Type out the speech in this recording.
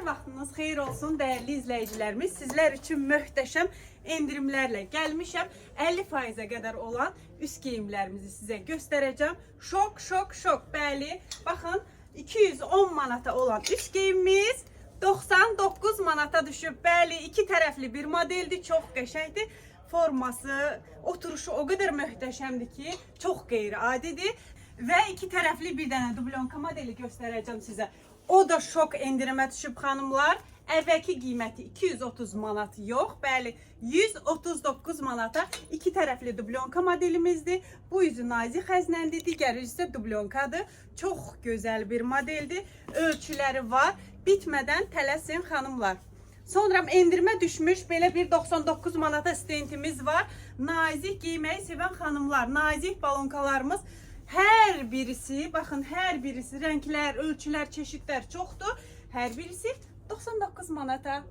Hər vaxtınız xeyir olsun dəyərli izləyicilərimiz. Sizlər üçün möhtəşəm endirimlərlə gəlmişəm. 50%-ə qədər olan üst geyimlərimizi sizə göstərəcəm. Şok, şok, şok. Bəli, baxın 210 manata olan üst geyimimiz 99 manata düşüb. Bəli, iki tərəfli bir modeldir, çox qəşəngdir. Forması, oturuşu o qədər möhtəşəmdir ki, çox qeyri-adidir. Və iki tərəfli bir dənə dublonka modeli göstərəcəm sizə. O da şok endirimə düşüb xanımlar. Əvvəlki qiyməti 230 manat yox, bəli 139 manata iki tərəfli dublonka modelimizdir. Bu üzü nazik xəznəndir, digər üzü isə dublonkadır. Çox gözəl bir modeldir. Ölçüləri var. Bitmədən tələsin xanımlar. Sonra endirimə düşmüş belə bir 99 manata stentimiz var. Nazik geyməyi sevən xanımlar, nazik balonkalarımız hər birisi, baxın hər birisi rənglər, ölçülər, çeşidlər çoxdur. Hər birisi 99 manata.